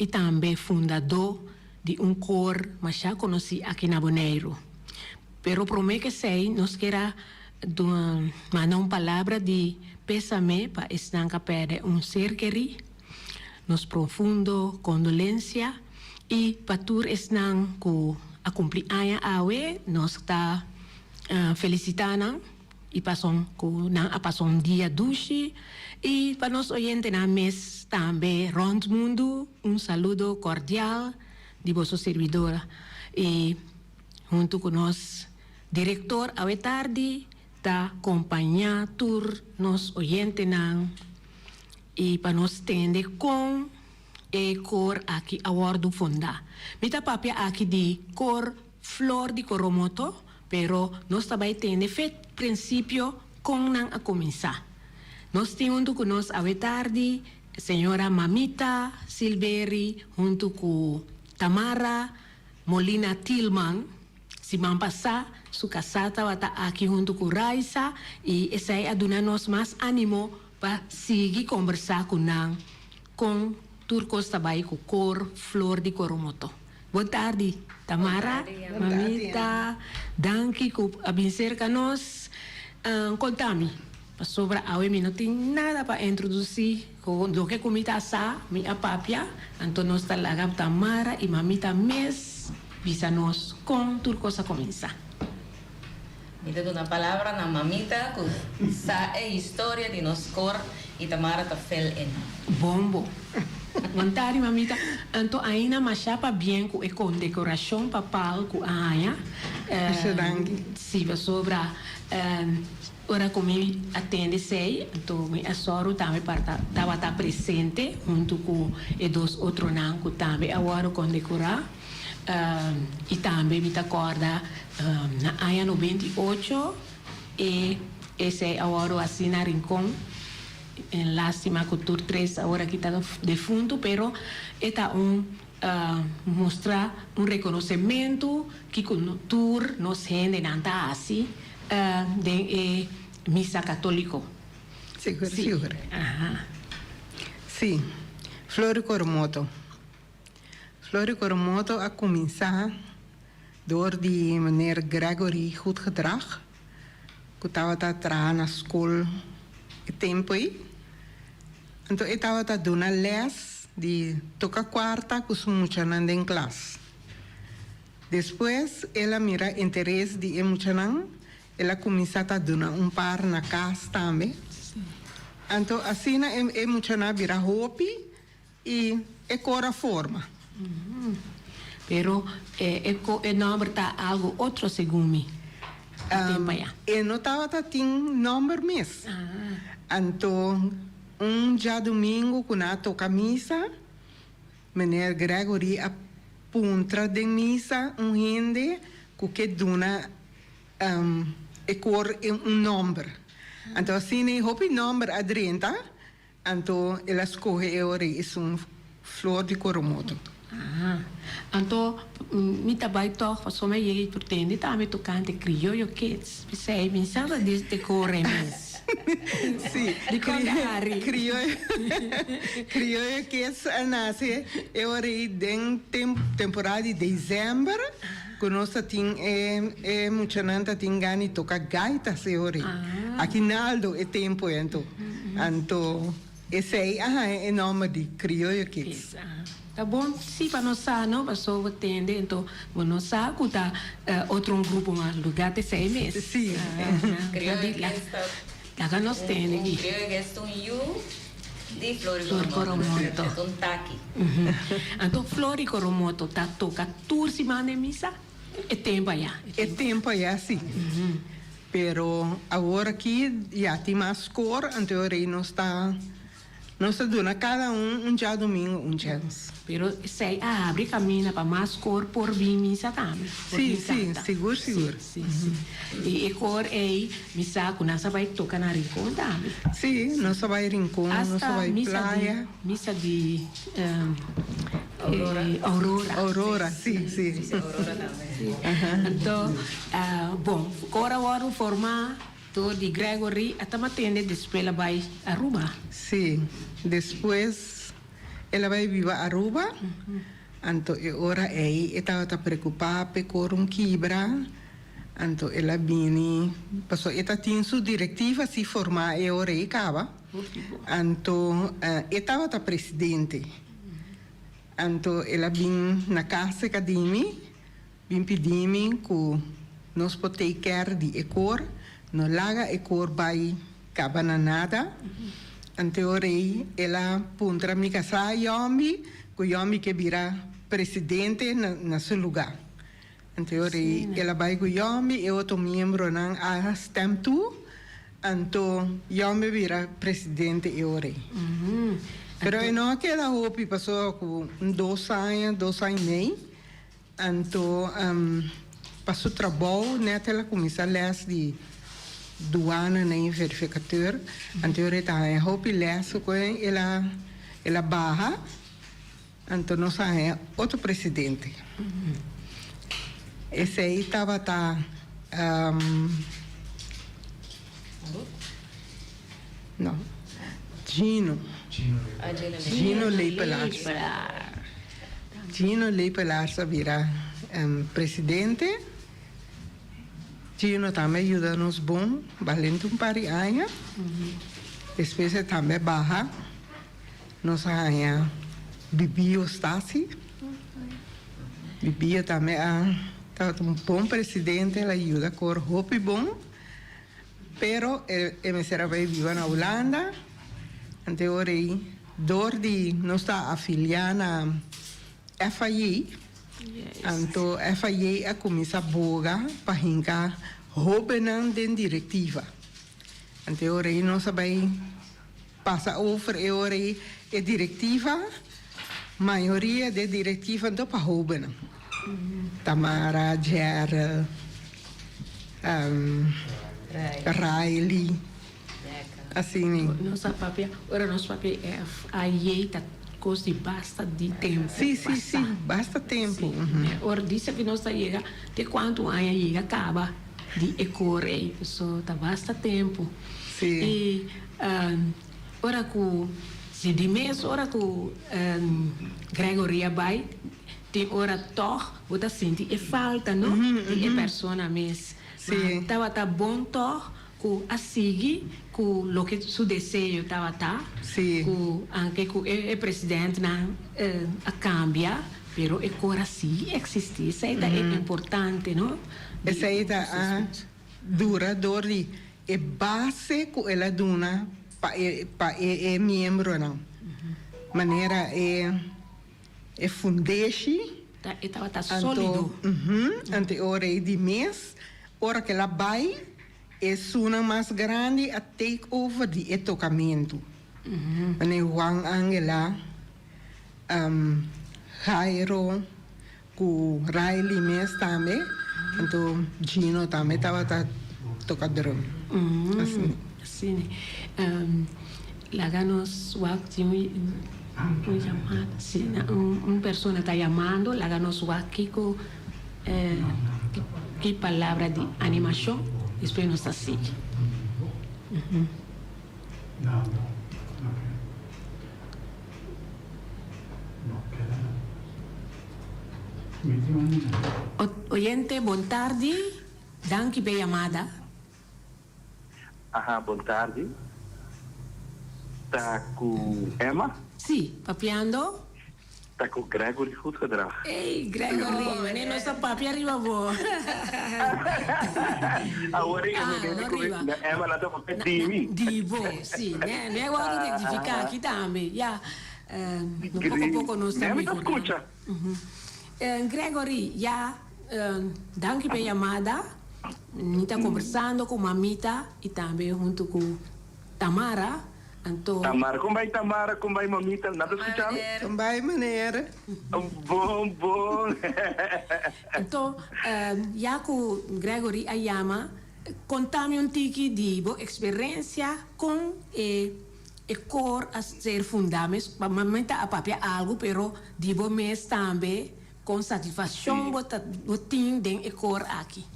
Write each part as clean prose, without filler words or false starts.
i tambe fundadó di un kor masha konosí aki na Boneiru. Pero promé ku esei nos kier a manda un palabra di pésame pa esnan ku a pèrdè un ser kerí. Nos profundo kondolensia i pa tur esnan ku a kumpli aña awe nos ta felisitá nan i pason ku nan a pasa un dia dushi i pa nos oyentenan mes tambe rònt mundu un saludo kordial di boso sirbidora i huntu ku nos direktor awe tardi ta kompañá tur nos oyentenan i pa nos tende kon e kor aki a wòrdu fundá. Mi ta papia aki di kor Flor di Coromoto, pero nos ta bai tende fe prinsipio kon nan a kuminsá. Nos tin huntu ku nos awe tardi señora Mamita Silbery huntu ku Tamara Molina Thielman. Siman pasá su kasá tabata aki huntu ku Raisa i esei a duna nos mas ánimo pa sigui kombersá ku nan kon tur kos ta bai ku kor Flor di Coromoto. Bon tardi Tamara, mamita, danki ku a bin serka nos. Konta mi, pasobra awe mi no tin nada pa introdusí ku loke ku mi ta sa, mi a papia, anto nos ta laga Tamara i mamita mes bisa nos kon tur kos a kuminsá. Mi ta duna palabra na mamita ku sa e historia di nos kor i Tamara ta fill in. Bon bo. Bon tardi mamita. Anto aina masha pabien ku e kondekorashon papal ku a haña. Masha danki. Si pasobra ora ku mi a tende esei anto mi a sòru tambe pa tabata presente huntu ku e dos otronan ku tambe a wòrdu kondekorá. I tambe mi ta kòrda na aña 98 e esei a wòrdu hasi na Rincon. En lástima ku tur tres awor aki ta defuntu, pero e ta un mustra un rekonosementu kiko tur nos hendenan ta hasi den e misa katóliko. Sigur, sigur. Sí, Flor di Coromoto. Flor di Coromoto a cuminsa door di meneer Gregory Goedgedrag cu tabata traha na school e tempo ey. Anto e tabata duna les di toca cuarta cu su muchanan den klas. Despues el a mira interes di e muchanan, el a cuminsa ta duna un par na cas tambe. Anto asina e muchanan a bira hopi I e kor a forma. Pero e e nomber ta algo otro segun mi. E tempo aya. E no tabata tin nomber mes. Anto un djadumingu ku nan a toka misa, meneer Gregory a puntra den misa un hende ku ke duna e kor un nomber. Anto asina e hopi nomber a drenta. Anto el a skohe e ora ei esun Flor di Coromoto. Ah, anto mi ta bai tòg pasobra mi a yega i por tende tambe tokante Krioyo Kids. P'esei mi sa ta di te kore mes. Sí, Dikon ta hari? Krioyo, Krioyo Kids a nase e ora ei den temporada di desèmber ku nos ta tin e e muchanan ta tin gana di toka gaitas e ora ei. Akinaldo e tempu ei anto. Anto esei a haña e nòmber di Krioyo Kids. Ta bon si pa nos sa no, pasobra bo tende anto bo no sa ku ta otro un grupo mas lugá ta esei mes. Si. Krioyo Kids ta Laga nos tende un Krioyo Kids ta un yu di Flor i Coromoto. E ta un taki. Anto Flor i Coromoto ta toka tur siman den misa? E tempu ayá. E tempu ayá si. Pero awor aki ya tin mas kor, anto e rei nos ta nos ta duna kada un un djadumingu un chèns. Pero esei a habri kaminda pa mas kor por bin misa tambe, por Sí, bin sí, kanta. sigur, sigur. Sí, sí. I e kor ei mi sa ku nan sa bai toka na Rincon tambe. Sí, nos sa bai Rincon, nos sa Asta bai misa di playa. misa di Aurora. Aurora. Aurora, sí, sí. Sí, Aurora tambe. Sí. Anto, bon, ora wòrdu formá dor di Gregory a taba tende despues el a bai Aruba. Sí, despues El a bai biba Aruba, anto e ora ei e tabata preokupá p'e kor un kibra, anto el a bini, pasobra e ta tin su direktiva si formá e ora ei kaba, anto e tabata presidente, anto el a bin na kas serka di mi, bin pidi mi ku nos por take care di e kor, no laga e kor bai kaba na nada. Anto e ora ei el a puntra mi kasá Yòmbi ku Yòmbi ke bira presidente na su lugá. Anto e ora ei el a bai ku Yòmbi, e otro miembronan a stem tur, anto Yòmbi a bira presidente e ora ei. Pero e no a keda hopi pasobra ku un dos aña, dos aña i mei. Anto pa su trabou net el a cuminsa les di duana na e verificateur. Anto ora e ta haña hopi les cu el a el a baha. Anto nos a haña otro presidente. Esey tabata no Gino. Gino Lepelaars. Gino Lepelaars a bira presidente. Gino tambe a yuda nos bon balente un par di aña. Despues e tambe a baha. Nos a haña Bibio Stasi. Bibio tambe a tabata un bon presidente, el a yuda kor hopi bon. Pero e mester a bai biba na Hulanda. Ante ora ei dor di nos ta afiliá na FIJ, anto FIJ a kuminsá boga pa hinka hóbennan den direktiva. Ante ora ei nos a bai pasa over e ora ei e direktiva, mayoria di e direktiva anto pa hóbennan. Tamara, Gerald, Riley. Asina. Nos a papia, ora nos papia FIJ ta cos di basta di tempo Si, si, si, basta tempo. Ora dice cu nos ta yega te cuanto aña yega caba di e cor ey, so ta basta tempo. Si. Y ora cu, si di mes ora cu Gregory a bay, tin ora toch bo ta sinti e falta, no, di e persona mes. Si. Ma tabata bon toch Ku a sigui ku loke su deseo tabata, ku anke ku e presidentnan a kambia, pero e kor a sigui eksistí. Esei ta e importante, no? Esei ta a dura dor di e base ku el a duna pa e pa e miembronan, manera e e fundeshi. Ta e tabata sólido. Anto e ora ei di mes, ora ku el a bai, Esunnan mas grandi a take over di e tocamentu. Manera Juan Angela, Jairo cu Riley mes tambe, anto Gino tambe tabata toca drum. Asina. Asina. Laga nos wak tin un yamada. Si un persona ta yamando, laga nos wak kico. Ki palabra di animashon despues nos ta sigui. Oyente bon tardi, danki p'e yamada. Aha, bon tardi. Ta ku Emma? Si, papiando. Ta ku Gregory Goedgedrag. Ey, Gregory, wanneer nos ta papia riba bo. Awor e Ah, mene no ku riba. na Emma la ta papia di mi. Di bo, si. Ne, ne wou rectifica aki tambe. Ya, no poko poko nos ta Ne mi ta mehora. scucha. Gregory, ya, danki p'e yamada. Mi ta conversando cu mamita y tambe hunto cu Tamara. Anto. Tamara, con bai Tamara, con bai mamita, nan ta scucha mi? Con bai meneer. Bon, bon. Anto, ya cu Gregory a yama, conta mi un tiki di bo experiencia con e e koor a ser funda. Mes mamita a papia algo, pero di bo mes tambe con satisfaccion bo ta bo tin den e koor aki.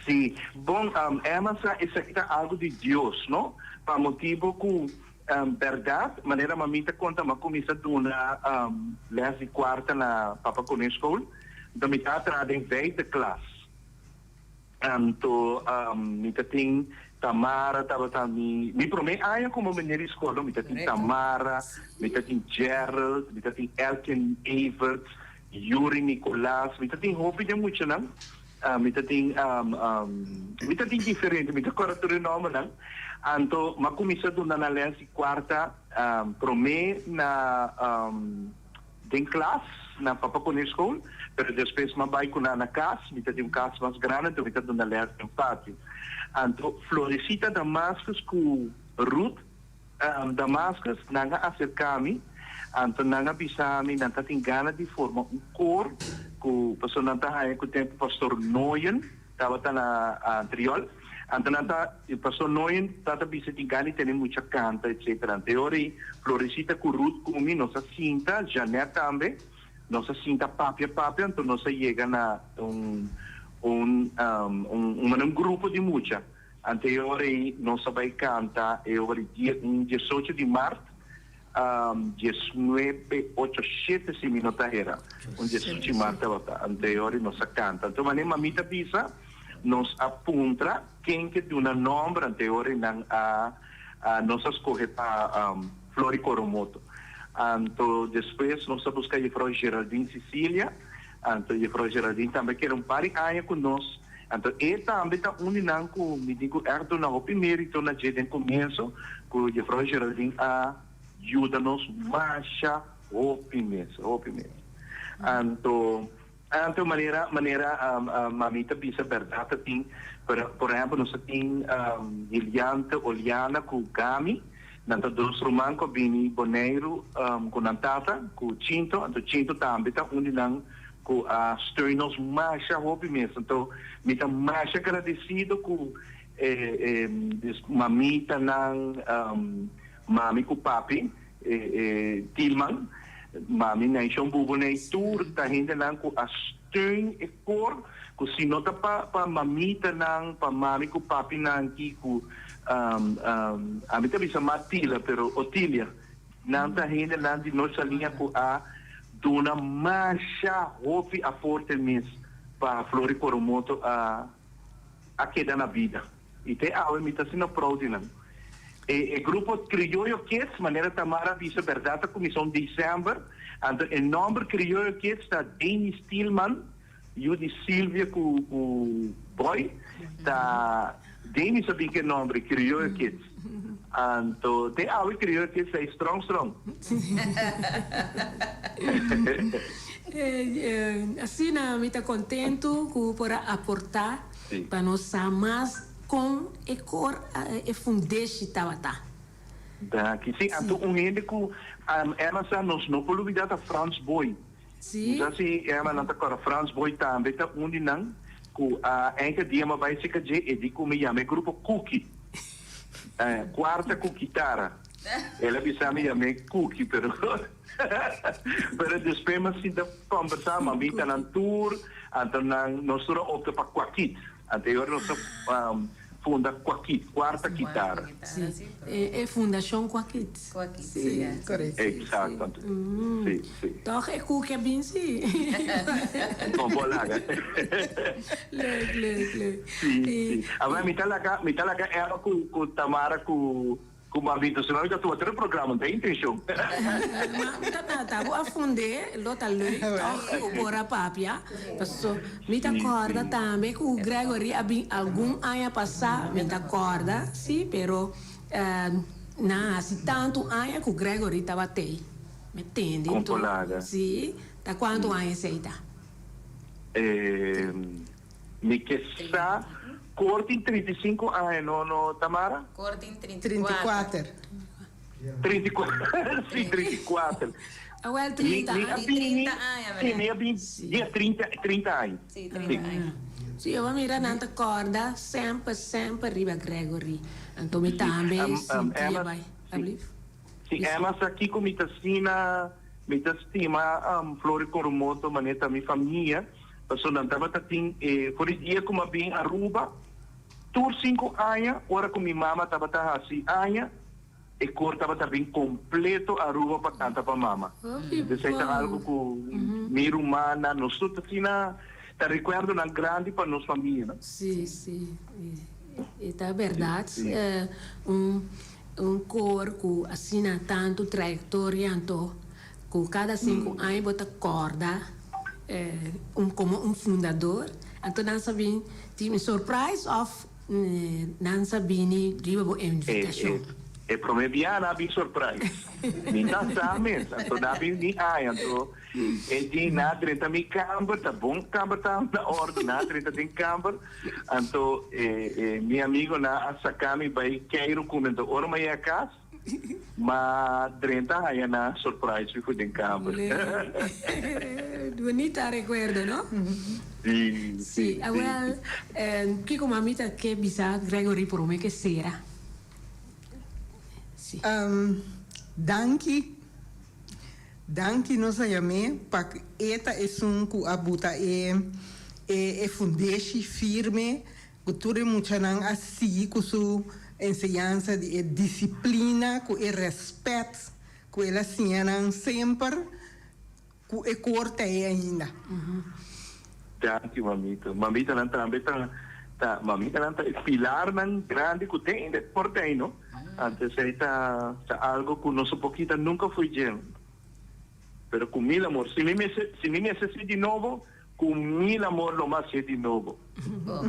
Sí, bon, Emma sa esaki ta algo di Dios, no? Pa motibo cu. Bèrdat, manera mamita konta m'a kuminsá duna lès di kuarta na Papa Koné School, anto mi ta traha den vijfde klas. Anto mi ta tin Tamara tabata mi mi promé aña komo meneer di skol, no, mi ta tin Tamara, mi ta tin Gerald, mi ta tin Elkin Everts, Yuri Nicolaas, mi ta tin hopi den muchanan. Mi ta tin mi ta tin diferente, mi ta kòrda tur e nòmbernan. Anto m'a kuminsá duna nan lès di kuarta promé na den klas na Papa Koné School, pero despues m'a bai ku nan na kas, mi ta tin un kas mas grandi anto mi ta duna lès den patio. Anto Florecita Damascus ku Ruth Damascus nan a acerca mi, anto nan a bisa mi nan ta tin gana di forma un koor cu pasobra nan ta haya cu tempo Pastor Nooyen tabata na Antriol, anto nan ta Pastor Nooyen ta ta bisa tin gana di tene mucha canta etc. Anto e ora ey Florecita cu Ruth cu mi nos a sinta, Jeanette tambe, nos a sinta papia papia anto nos a yega na un un un grupo di mucha. Ante e ora ei nos a bai canta e ora di dia un diesocho di mart, diesnuebe ocho shete si mi no ta hera, un diesocho di mart tabata, ante e ora ei nos a canta. Anto manera mamita bisa nos a puntra ken ke duna nomber, ante e ora ei nan a nos a scoge pa Flori Coromoto. Anto despues nos a busca Juffrouw Geraldine Cecilia, anto Juffrouw Geraldine tambe keda un par di aña cu nos. Anto e tambe ta un di nan ku mi tin ku ègt duna hopi mérito na dje den komienso ku Jefrou Geraldine a yuda nos masha hopi mes, hopi mes. Anto, anto manera manera mami ta bisa bèrdat ta tin, pero por ehèmpel nos a tin Giliante Oliana ku Gami, nan ta dos ruman ku a bini Boneiru ku nan tata, ku Chinto, anto Chinto tambe ta un di nan ku a steun nos masha hopi mes. Anto mi ta masha gradesido ku e mamitanan, mami ku papi, e Tilman, mami Naishon Buboney, tur ta hendenan ku a steun e kor, ku si no ta pa mamitanan, pa mami ku papinan ki ku ami ta bisa Matila pero Otilia, Nan ta hendenan di nos saliña ku a duna masha hopi aporte mes pa Flori Coromoto a a keda na bida. I te awe mi ta asina proud di nan. E e grupo Crioyo Kids, manera Tamara a bisa, bèrdat a kuminsá un december, anto e nòmber Crioyo Kids ta Dany Steelman, Yu di Silvia ku ku Boy ta Demi sa bin ke nombre Crioyo Kids. Anto te awe Crioyo Kids ta e strong strong. Asina mi ta contento cu por a aporta pa nos sa mas con e cor e fundeshi tabata. Danki. Si, anto un hende cu Emma sa nos no por lubida ta Frans Boy. Sí. Mi sa si Emma nan ta kòrda Frans Boy tambe ta un di nan ku a enke dia mi a bai seka dje e di ku mi yama e grupo Cookie. Kuarta ku kitara. El a bisa mi yam'é Cookie pero pero despues mi a sinta kòmbersá mami ta nan tur anto nan nos tur a opta pa Kwakit. Anto e ora nos a funda Kwakit, Kuarta Kitara. Sí, e fundashon Kwakit. Kwakit, sí. Correcto. Exacto. Sí, sí. Toch e koek a bin sí. No por laga. Leuk, leuk, leuk. Sí, sí. Awor mi ta laga, mi ta laga Eva ku ku Tamara ku Ku Mabito, si no mi ta tuma tur e programa, no ta intencion. Ma mi ta trata bo a fund'é, lo ta leuk toch ku por a papia. Paso mi ta kòrda tambe ku Gregory a bin algun aña pasá, mi ta kòrda si, pero nan a hasi tantu aña ku Gregory tabat'ei. Mi tende Kon por laga. Si, ta kuantu aña esei ta? Mi ke sa Cor tin 35 aña no no Tamara? Cor tin 34. 34 si 34. Awel 30 Mi a bini si mi a bini dia 30 30 aña. Si 30 aña. Si yo a mira nan ta corda semper semper riba Gregory anto mi tambe sinti a bai alblief. Si Emma sa kiko mi ta sina mi ta stima Flori Coromoto manera ta mi famia. Pasobra nan tabata tin e for di dia ku mi a bin Aruba, tur sinku aña ora ku mi mama tabata hasi aña, e. E kor tabata bin kompleto Aruba pa kanta pa mama. Esei ta algu ku mi rumannan, nos tur ta asina, ta rekuerdonan grandi pa nos famia, no? Sí, sí. E ta bèrdat. Un un kor ku asina tantu trayektoria anto ku kada sinku aña bo ta kòrda un komo un fundador. Anto nan sa bin tin un surprise òf Nan sa bini riba bo invitashon. E prome bia nan a bin surprise. Mi ta sa mes. Anto nan a bin mi aña. Anto e di nan a drenta mi kamber. Ta bon kamber ta na ordu. Nan a drenta den kamber. Anto e mi amigonan a saka mi bai keiru ku mi. Anto ora mi a yega kas. Ma drenta haya na surprise mi fu den kamer. Bunita recuerdo, no? Sí, sí. Sí, awel, kiko mamita ke bisa Gregory prome ke sera? Sí. Danki. Danki nos a yam'é pa e ta esun ku a buta e e fundeshi firme Ku tur e muchanan a sigui ku su enseñansa di e disiplina ku e rèspèt ku el a siña nan semper ku e kor ta ei ainda. Danki mamita. Mamitanan tambe ta ta mamitanan ta e pilarnan grandi ku tin ainda e por ta ei no. Anto esei ta ta algo ku nos a por kita nunka fo'i dje. Pero ku mil amor. Si mi mester si mi mester si di nobo Cu mil amor lo mas hé di nobo. Bon.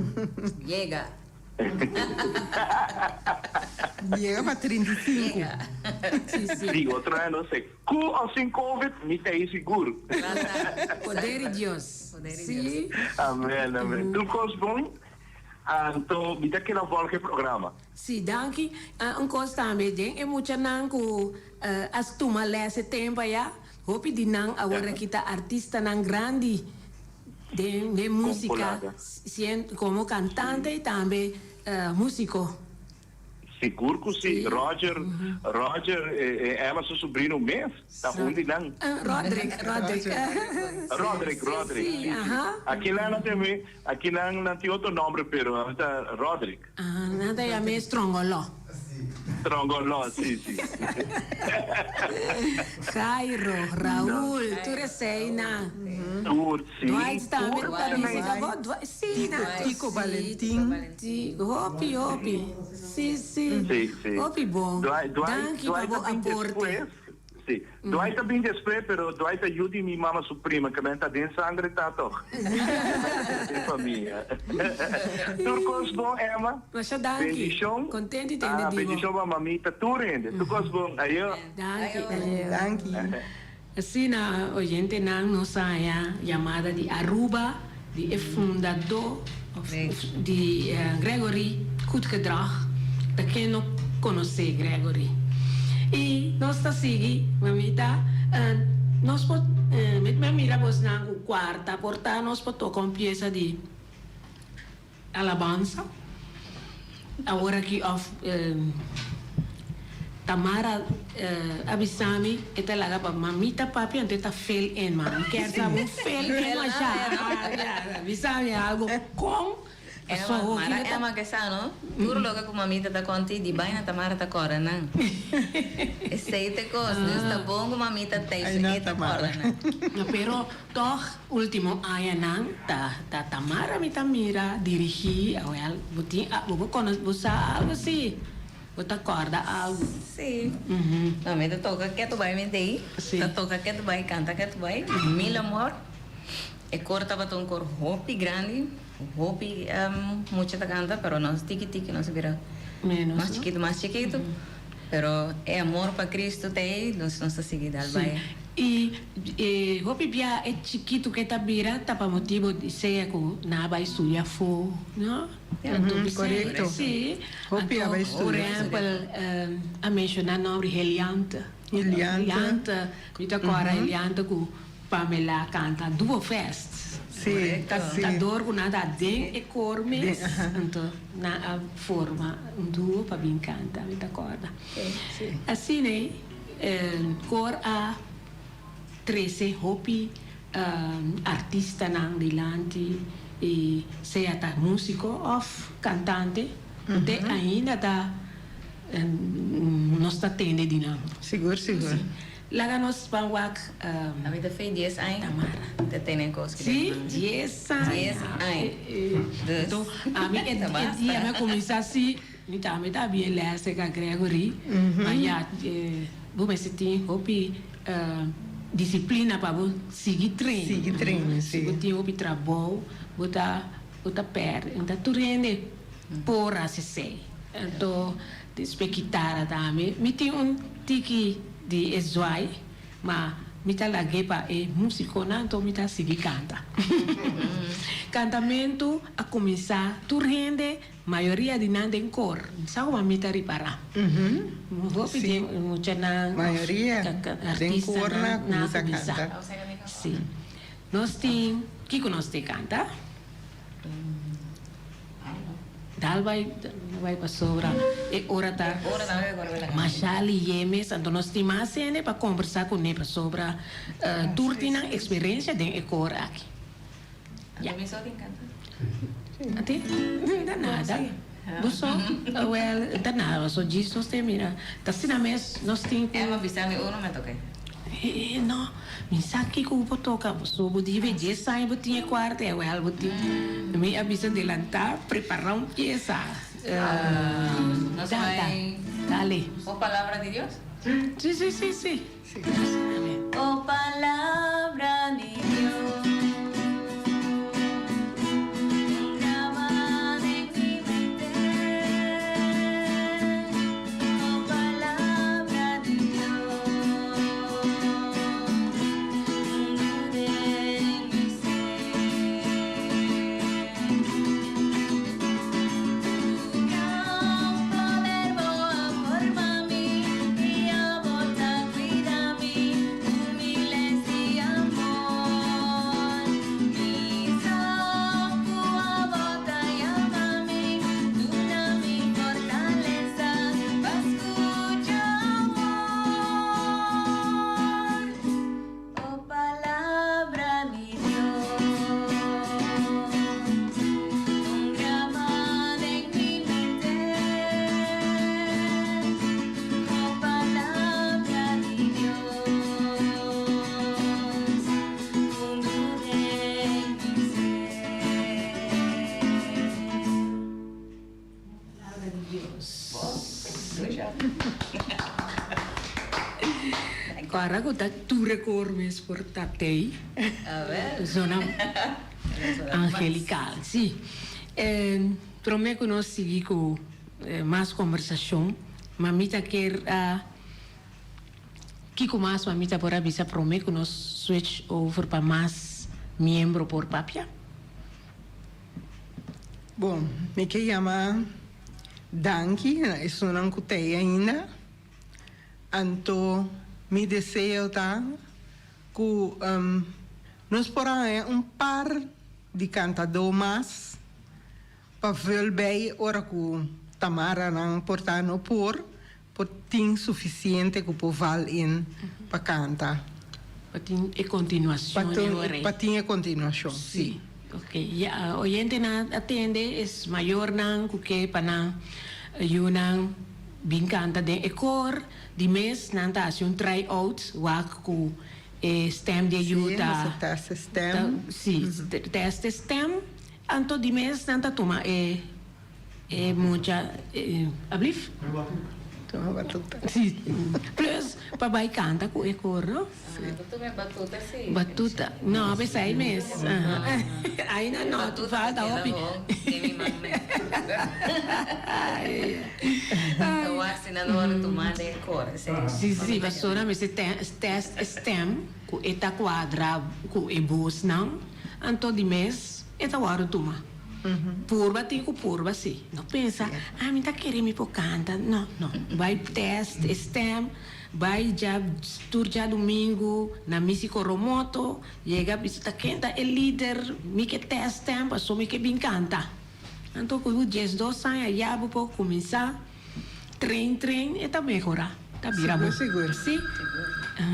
Yega. Yega pa 35. Yega. Sí, sí. Di otro aña no sé. Cu of sin covid, mi ta ei sigur. Poder di Dios. Poder di Sí. Dios. Amen, amen. Tur cos bon. Anto mi ta keda volg e programa. Sí, danki. Un cos tambe, den e muchanan cu a tuma les e tempo aya, Hopi di nan awor aki ta artistanan grandi den den musica, como cantante y tambe musico. Sigur cu si. Roger, Roger e Emma su sobrino mes ta un di nan. Roderick, Roderick. Roderick, Roderick. Si, si, aha. Aki nan nan tin, aki nan nan tin otro nombre pero ta Roderick. Aha, nan ta yam'é Strongoló. Strongoló, sí, sí. Jairo, Raúl, tur eseinan. Tur, sí. Dwight tambe ta bisa bo? Dwight, sí, nan. Tico Valentin. Sí, hopi, hopi. Sí, sí. Sí, sí. Hopi bon. Dwight, Dwight, Danki pa Dwight bo a bin aporte. despues. Sí. Dwight a bin despues, pero Dwight a yu di mi mama su prima, ke men ta den sangre ta toch. Den famia. Tur kos bon, Emma. Masha danki. Bendishon. Kontent di tende Ah, di bo. bendishon pa mamita tur hende. Tur kos bon. Ayo. Danki. Ayo. Danki. Asina oyentenan nos a haña yamada di Aruba di e fundadó di Gregory Goedgedrag, ta ken no konosé Gregory. I nos ta sigui, mamita, nos por, mi a mira bosnan ku kuarta por ta nos por toka un piesa di Alabansa awor aki of Tamara a bisa mi e ta laga pa mamita papia anto e ta fill in ma mi kier sa bo fill in masha bisa mi algo con Emma, mara Emma ke sa no, tur loke ku mamita ta konti di baina Tamara ta kòrda nan. Esei ta e kos, dus ta bon ku mamita tei so e ta kòrda nan. Pero Tog ultimo añanan ta ta Tamara mi ta mira dirigi awel bo tin bo bo konos bo sa algo si bo ta korda algo. Si. No mi ta toka ketu bai mi dei ta toka ketu bai kanta ketu bai mil amor e kor tabata un kor hopi grandi hopi mucha ta kanta pero nos tiki tiki nos a bira mas chikitu mas chikitu. Pero e amor pa Cristo ta ei, nos nos ta sigui dal bai. Sí, i e hopi bia e chikitu ke ta bira ta pa motibo di sea ku nan a bai studia afó, no? Anto bisei, Korekto. sí. Hopi a Anto, bai por studia. ehèmpel, a menshoná nòmber Heliante. Heliante. Heliante, mi ta kòrda Heliante ku Pamela canta Duo Fest. Sí, Ta sí. ta door cu nan ta den e koor mes, Den, aha. anto nan a forma un duo pa bin canta, mi ta corda. Sí. Asina e koor a trece hopi artistanan dilanti y sea ta musico of cantante, cu te ainda ta. Nos ta tende di nan. Sigur, sigur. Laga nos ban wak. Ami ta fe dies aña. Tamara. Ta tene kos ki den man. Si, dies aña. Dies aña. Dus. Anto, ami e dia mi a kuminsá si, mi tambe ta bien lès ka Gregory. Ma ya, bo mester tin hopi disiplina pa bo sigui train. Sigui train, si. Si bo tin hopi trabou, bo ta bo ta pèrdè. Ta tur hende por hasi esei. Anto despues kitara tambe. Mi tin un tiki di e zwaai, ma mi ta lag'é pa e musiconan, anto mi ta sigui canta. Cantamentu a cuminsa tur hende, mayoria di nan den cor. Mi sa como mi ta ripara. Hopi di e muchanan of artistanan nan a cuminsa. Si. Nos tin, kico nos tin canta? Dal bai bai pasobra e ora ta masha liye mes anto nos tin mas hende pa kombersa kuné pasobra tur tin nan eksperensia den e kor aki. Ya. Mi so tin kanta. Ati? Ta nada. Bo so? Well, ta nada bo so djis nos tin mira. Ta asina mes nos tin ku. Emma bisa mi uno me toke. Eh no, mi sa kiko bo por toka, so bo dibi dies aña bo tin e kuarto, eh wèl bo tin, mi a bisa delantá prepará un piesa. Nos bai Dale. O palabra di Dios? Si, si, si, si. O palabra di Dios. Palabra di Dios. Kora ku ta tur e kor mes por ta tei. Zona angelical, si. Prome ku nos sigui ku mas kombersashon, mamita kier a kiko mas mamita por a bisa prome ku nos switch over pa mas miembro por papia? Bon, mi ke yama danki na esunnan ku t'ei ainda. Anto mi deseo ta ku nos por haña un par di kantadó mas pa vul bei ora ku Tamaranan por ta no por por tin sufisiente ku por val in pa kanta. Pa tin e kontinuashon e ora ei. Pa tin e kontinuashon, si. Ok, ya oyentenan a tende es mayornan ku ke pa nan yunan bin kanta den e kor di mes nan ta hasi un try out wak ku e stem di e yu ta. Si, nos a test e stem. Si, test e stem anto di mes nan ta tuma e. E mucha ablief? Tuma batuta. Si. Plus pa bai canta cu e cor, no? Si. Tuma e batuta si. Batuta. No, pesey mes. Aina no, tu falta hopi. Den mi man mes. Ta wak si nan ora tuma den e cor. Si, si, pasobra mester test e stem cu e ta cuadra cu e bosnan, anto di mes e ta worde tuma. Purba tin ku purba si. No pensa, ah mi ta kere mi por kanta. No, no. Bai test e stem, bai dja tur djadumingu na misi Coromoto, yega bisa ta ken ta e lider, mi ke test stem paso mi ke bin kanta. Anto ku bo 12 aña ya bo por kuminsá train train e ta mehorá, ta bira bo. Sigur, sigur. Si.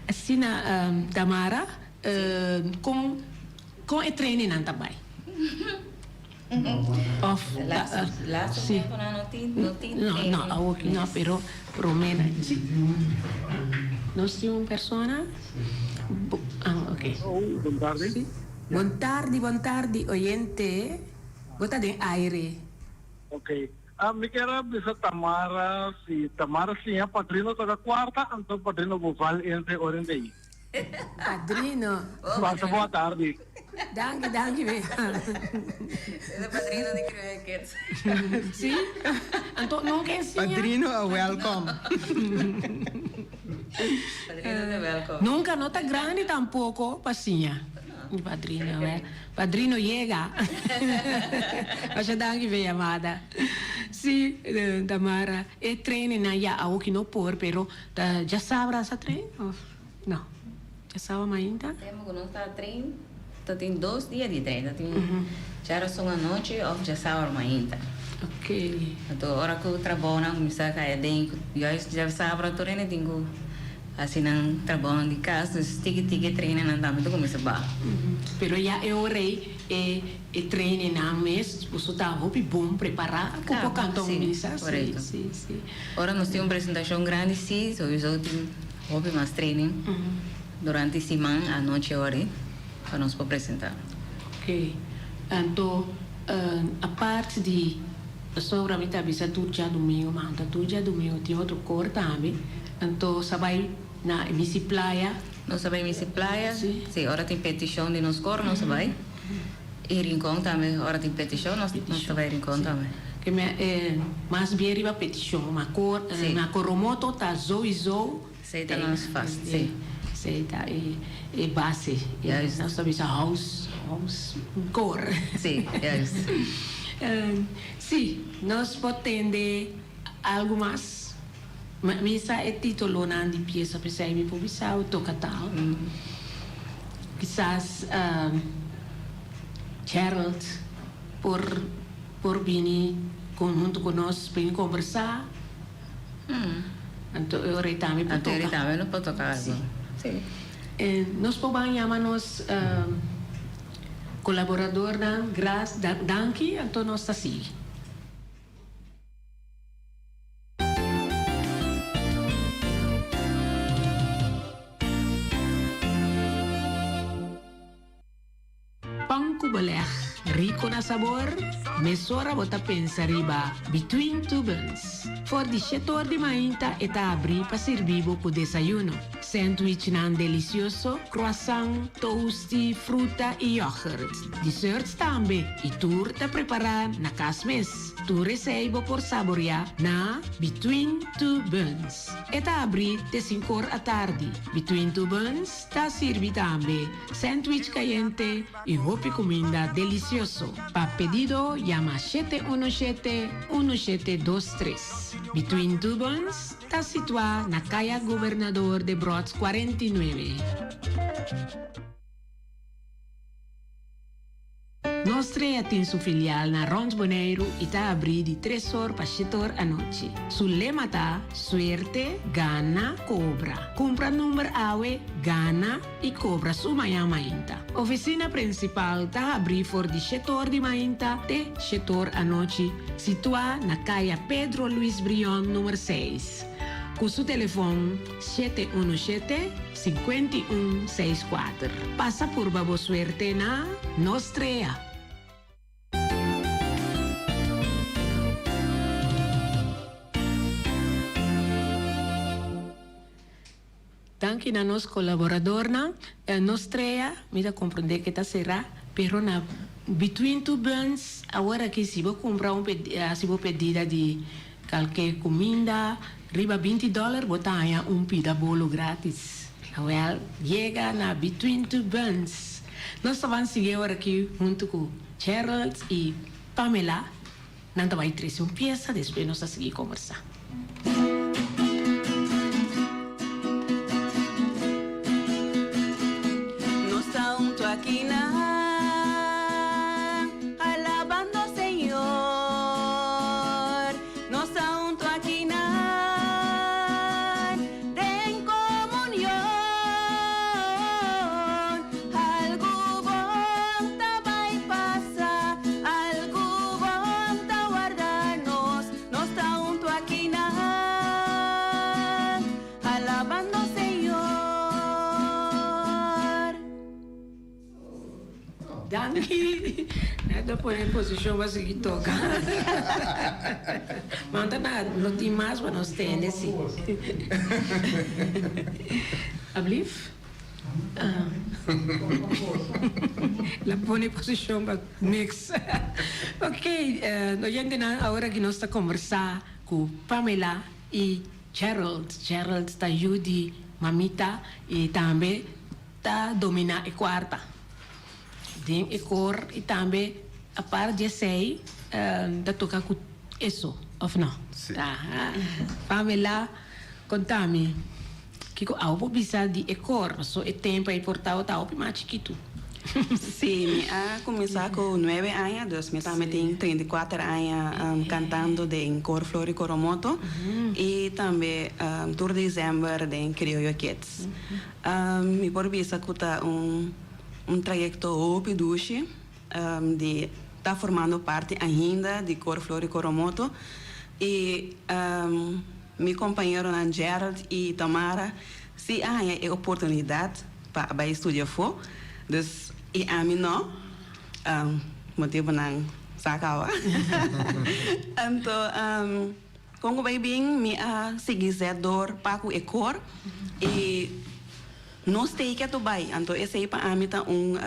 Asina Tamara, kon kon e trainingnan ta bai? Of Laatste, laatste si. tempo nan no tin, no tin No, training. no, awor ki no, pero prome nan. Nos tin un persona? Bo, ah, ok. Bon tardi. Si. Bon tardi, bon tardi, oyente. Bo ta den aire. Ok. Ah, mi kier a bisa Tamara si Tamara siña Padrino toca cuarta, anto Padrino bo val entre ora en dei. Padrino. Pasa boa tardi. Danki, danki be. E padrino di Criolla Kids. Si? Anto nunca e siña? Padrino a welcome. Padrino ta welcome. Nunca no ta grandi tampoco pa siña. Padrino, eh. Padrino yega. Masha danki p'e yamada. Si, Tamara, e trainingnan ya awoki no por, pero ta djasabra sa train of no? Djasabra mainta? Tempo ku nos ta train, ta tin dos dia di train. Ta tin djarason anochi of djasabra mainta. Ok. Anto ora ku trabounan kuminsá kai aden, juist djasabra tur hende tin ku hasi nan trabounan di kas, dus tiki tiki e trainingnan tambe ta kuminsá baha. Pero ya e ora ei e e trainingnan mes boso ta hopi bon prepará ku por kanta un misa. Si, korekto. Si, si. Ora nos tin un presentashon grandi si, souiso tin hopi mas training durante siman anochi ora ei pa nos por presentá. Ok. Anto apart di pasobra mi ta bisa tur djadumingu, ma anta tur djadumingu tin otro kor tambe. Anto sa bai na e Misi Playa. Nos a bai Misi Playa, Si. si, ora tin petishon di nos kor nos a bai. I Rincon tambe, ora tin petishon nos nos ta bai Rincon tambe. Ke me mas bien riba petishon, ma kor Si. ma Coromoto ta souiso. Esei ta nos vast, si. Esei ta e e base. Juist. Nos ta bisa house house kor. Si, juist. Si, nos por tende algu mas. Mi sa e titulonan di piesa p'esei mi por bisa bo toca tal. Kisas Gerald por por bini con hunto cu nos bini conversa. Anto e ora ei tambe por Anto e ora toca. tambe nos por toca algo. Si. Nos por ban yama nos colaboradornan gras danki anto nos ta sigui. Pan ku beleg, rico na sabor, mesora bo ta pensa riba Between Two Buns. For di shete or di mainta e ta abri pa sirbi bo ku desayuno. Sandwichnan delicioso, croissant, toasty, fruta y yoghurt. Desserts tambe y tur ta prepara na cas mes. Tur esey bo por saborea na Between Two Buns. E ta abri te sinkor atardi. Between Two Buns ta sirbi tambe sandwich cayente y hopi cuminda delicioso. Pa pedido yama shete uno shete, uno shete dos tres. Between Two Buns ta situa na Kaya Gobernador Debrot 49. Nos Trea tin su filial na rond Boneiru i ta abrí di tres or pa shete or anochi. Su lema ta, Suerte, gana, kobra. Kumpra number awe, gana i kobra su mañan mainta. Ofisina prinsipal ta habrí for di shete or di mainta te shete or anochi, situá na Kaya Pedro Luis Brion number seis. Ku su telefon 717 51 64. Pasa purba bo suerte na Nos Trea. Danki na nos kolaboradornan. Nos Trea, mi ta komprondé ke ta será, pero na Between Two Buns awor aki si bo kumpra un hasi bo pedida di Kalke kuminda riba binti dòler bo ta haña un pida bolo gratis. Awel, yega na Between Two Buns. Nos ta ban sigui awor aki huntu ku Gerald i Pamela. Nan ta bai trese un piesa, despues nos ta sigui kombersá. Nos ta huntu aki na alabando Señor. Nos ta huntu aki na den comunion. Algu bon ta bai pasa, algu. Danki. Nan ta pone posishon pa sigui toka. Manta na no tin mas pa nos tende si. Ablief? La pone posishon pa mix. Ok, oyentenan awor aki nos ta kombersá ku Pamela i Gerald. Gerald ta yu di mamita i tambe ta dominá e kuarta den e kor i tambe apart di esei ta toka ku eso òf no? Sí. Aha. Pamela, konta mi kiko awo por bisa di e kor paso e tempu ei por tabata hopi mas chikitu. Sí, mi a kuminsá ku nuebe aña, dus mi tambe tin 34 aña kantando den Kor Flor i Coromoto i tambe tur desèmber den Krioyo Kids. Mi por bisa ku ta un un trayekto hopi dushi di ta formando parti ainda di Kor Flor i Coromoto i mi kompañeronan Gerald i Tamara si a haña e oportunidat pa a bai studia afó, dus i ami no, motibunan sa kaba. Anto kon ku bai bin mi a sigui zet dor pa ku e kor i nos tei ketu bai, anto esei pa ami ta un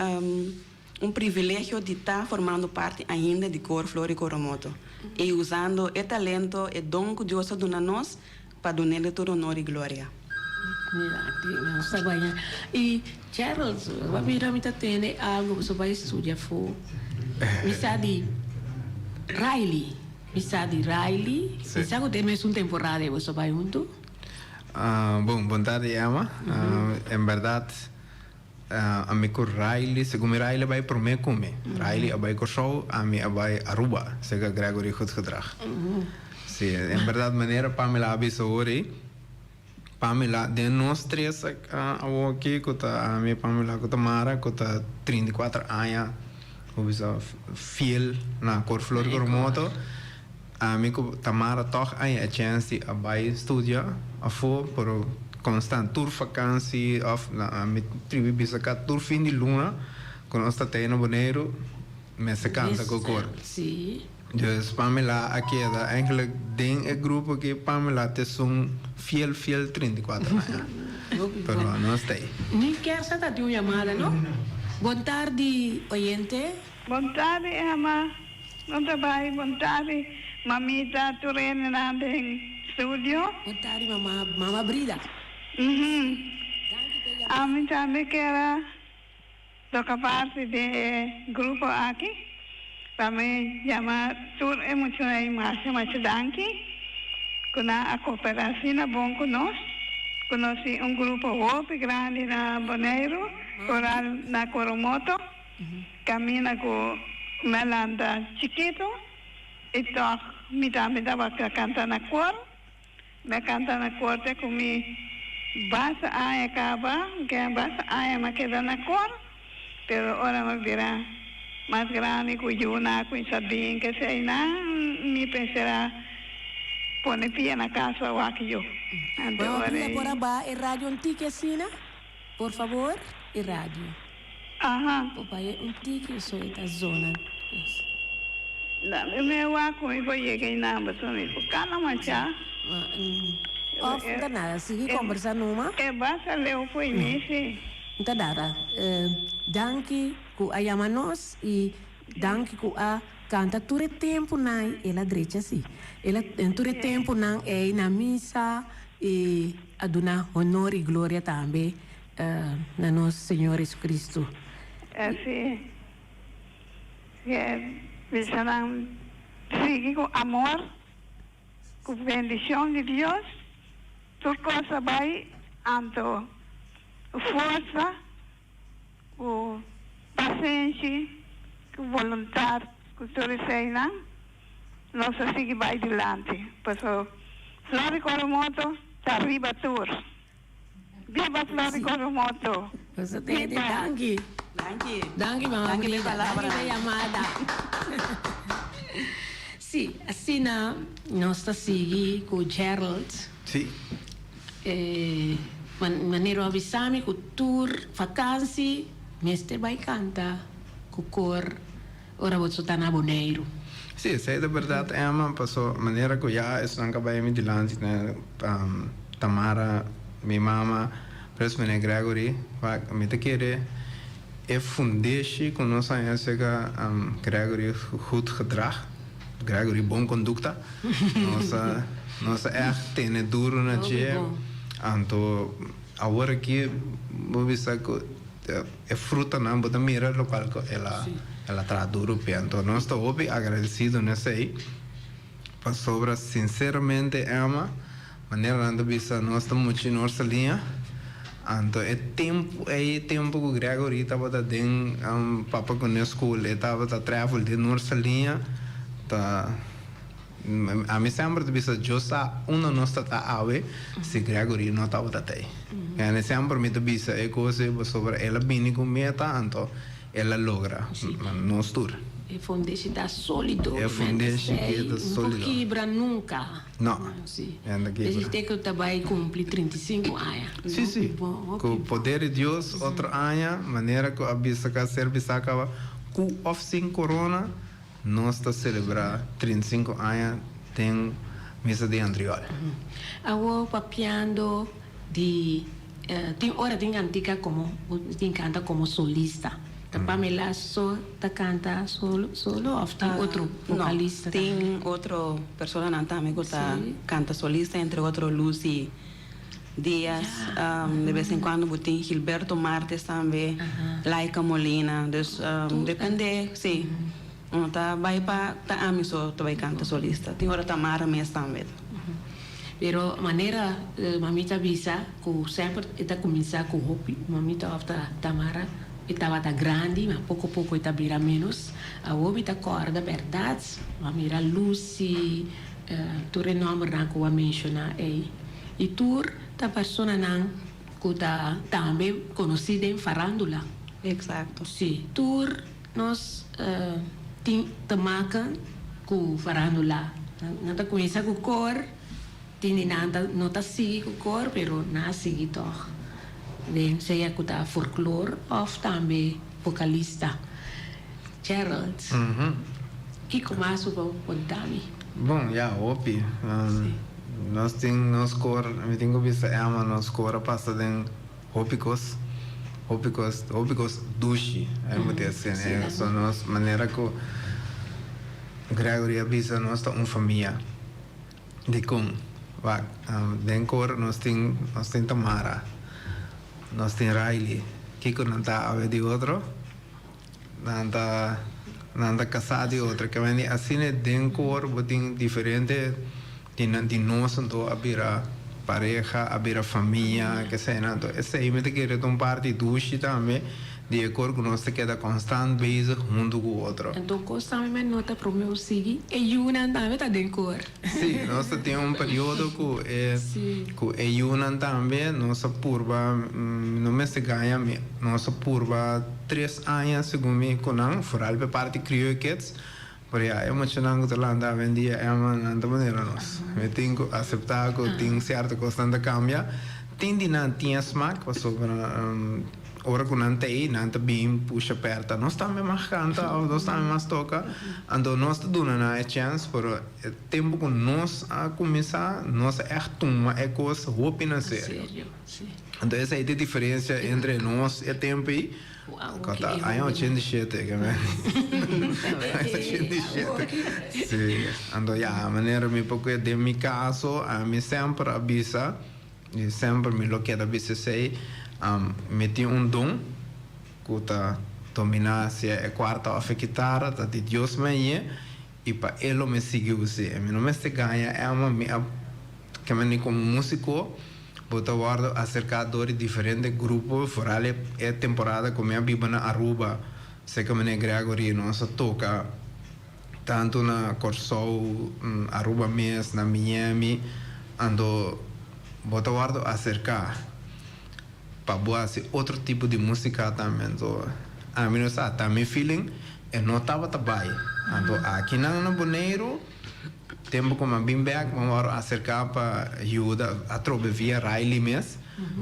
un privilegio di ta formando parti ainda di Kor Flor i Coromoto i usando e talento, e don ku Dios a duna nos Pa dun'El tur honor i gloria. Mira, nos ta baña. I Gerald, bo a mira mi ta tende algo, boso bai studia afó. Mi sa di Riley, mi sa di Riley. Mi sa ku den mesun temporada ei boso bai huntu. Bon, bon tardi Emma. En bèrdat ami ku Riley, segun mi Riley a bai promé ku mi. Riley a bai Kòrsou, ami a bai Aruba, serka Gregory Goedgedrag. Sí, en berdad manera Pamela a bisa awor ei, Pamela, den nos tres awor aki ku ta ami, Pamela ku Tamara ku ta 34 aña bo bisa fiel na Kor Flor Coromoto, ami ku Tamara tòg aña e chèns di a bai studia afó, pero konstant tur fakansi òf mi tribi bisa ka tur fin di luna ku nos ta tei na Boneiru mester kanta ku kor. Dus Pamela a keda eigenlijk den e grupo aki Pamela ta esun fiel fiel 34 aña. Pero nos ta ei. Ni kier sa ta tin un yamada no. Bon tardi oyente. Bon tardi Emma, bon trabai, bon tardi mamita tur hendenan den studio. Bon tardi mama, mama Brida. Ami tambe kier a Toca parti den e grupo aki. Pa mi yama tur e muchanan ei masha masha danki ku nan a koperá asina bon ku nos, ku nos tin un grupo hopi grandi na Boneiru, foral na Coromoto, kaminda ku mi a lanta chikitu i tòg mi tambe tabata kanta na kor. Mi a kanta na kor te ku mi basta aña kaba, ke basta aña mi a keda na kor, pero ora mi a bira mas grandi ku yunan a kuminsá bin kesei nan, mi pensera pone pia na kas pa wak yu. Anto Mama ora Brida ei. por a baha e radio un tiki asina? Por favor, e radio. Aha. Por bahe un tiki so e ta zona. Dame mi wak ku mi por yega einan pasobra mi por kana machá. Of no ta nada, sigui kombersa numa. E basta leu fo'i mi si. No ta nada. Danki ku a yama nos i danki ku a kanta tur e tempunan el a drecha si. El a tur e tempunan ei na misa i a duna honor i gloria tambe na nos Señor Jesucristo. Así ke bisa nan sigui ku amor, ku bendicion di Dios, tur kos a bai anto forsa, ku pasenshi, ku boluntad, ku tur eseinan nos a sigui bai dilanti, paso Flor di Coromoto ta riba tur. Biba Flor di Coromoto. Biba. Danki. Danki. Danki mama Danki p'e Brida. palabra. Danki p'e yamada. Sí, asina nos ta sigui ku Gerald. Sí. E manera bo a bisa mi ku tur vakansi mester bai kanta. ku kor ora boso ta na Boneiru. Sí, esei ta bèrdat Emma, paso manera ku ya esnan ka bai mi dilanti ne Tamara, mi mama, pres meneer Gregory, wak mi ta kere e fundeshi ku nos haña aserka Gregory goed gedrag, Gregory bon kondukta, nos a nos a ègt tene duru na dje, anto awor aki bo bisa ku E frutanan bo ta mira lokual ku el a el a traha duru p'e. Anto nos ta hopi agradesido n'esei pasobra sinseramente Emma, manera nan ta bisa nos ta muchi nos liña. Anto e tempu ei, e tempu ku Gregory tabata den Papa Kuné School, e tabata travel den nos liña ta. Ami semper ta bisa Dios sa unda nos ta ta awe si Gregory no tabata ta ei. Ami semper mi ta bisa e cos ei pasobra el a bini cu meta anto el a logra nos tur. E fundeshi ta solido. E fundeshi ki ta solido. No por kibra nunca. No. E no ta kibra. Esei te cu ta bay cumpli 35 aña. Si si. Cu poder di Dios otro aña manera cu a bisa cu a ser bisa caba cu of sin corona. Nos ta selebrá 35 aña den Misa di Andriol. Awor papiando di tin ora tin kantika komo tin kanta komo solista. Ta Pamela so ta kanta solo solo òf tin otro vokalista tambe? No, tin otro personanan tambe ku ta kanta solista, entre otro Lucy Diaz, de bes en cuando bo tin Gilberto Martes tambe, Laika Molina, dus depende, si, uno ta bai pa ta ami so ta bai canta solista, tin ora Tamara mes tambe. Pero manera mamita bisa cu semper e ta cuminsa cu hopi, mamita of ta Tamara e tabata grandi, ma poco poco e ta bira menos, awor mi ta corda berdad, mi a mira Lucy, Tur e nòmbernan ku a menshoná ei i tur ta personanan ku ta tambe konosí den farándula. Eksakto. Sí, tur nos tin te maken ku farándula. Nan ta kuminsá ku kor, tin di nan ta no ta sigui ku kor, pero nan a sigui tòg den sea ku ta folklor òf tambe vokalista. Gerald, kiko mas bo por konta mi? Bon, ya, hopi. Nos tin nos kor, mi tin ku bisa Emma, nos kor a pasa den hopi kos, hopi kos, hopi kos dushi, ai bo ta asina. So nos manera ku Gregory a bisa nos ta un famia. Dikon? Wak, den kor nos tin, nos tin Tamara, nos tin Riley. Kiko nan ta awe di otro? Nan ta nan ta kasá di otro. Ke mende asina den kor bo tin diferente di nan di nos anto a bira pareha, a bira famia, keseinan. Anto esei mi ta kere ta un parti dushi tambe di e kor ku nos ta keda konstant bezig huntu ku otro. Anto kos tambe mi a nota prome bo sigui e yunan tambe ta den kor. Sí, nos ta tin un periodo ku e ku e yunan tambe nos a purba, mi no mester gaña mi, nos a purba tres aña segun mi ku nan, foral pa e parti Krioyo Kids, pero ya e muchanan ku ta lanta awendia Emma nan ta manera nos. Mi tin ku aseptá ku tin sierto kosnan ta kambia, tin di nan tin e smak pasobra Ora ku nan ta ei, nan ta bin pusha pèrta. Nos tambe mas kanta òf nos tambe mas toka. Anto nos ta duna nan e chèns, pero e tempu ku nos a kuminsá, nos a ègt tuma e kos hopi na serio. Anto esei ta e diferensia entre nos e tempu ei, ku ta aña 87 ke men. Aña 87. Sí. Anto ya, manera mi por kue den mi kaso, ami semper a bisa. I semper mi lo keda bisa esei, Mi tin un don ku ta dominá sea e kuarta òf e kitara, ta di Dios mi a yé, i pa e lo mi sigui us'é. Mi no mester gaña Emma, mi a kema ni komo músiko bo ta wòrdu aserká dor di diferente grupo, foral e temporada ku mi a biba na Aruba, serka meneer Gregory nos a toka tantu na Kòrsou, Aruba mes, na Miami, anto bo ta wòrdu aserká pa bo hasi otro tipo di músika tambe. Anto ami no sa, ta mi feeling e no tabata bai. Anto akinan na Boneiru, tempu ku mi a bin bèk, mi a wòrdu aserká pa yuda atrobe via Riley mes.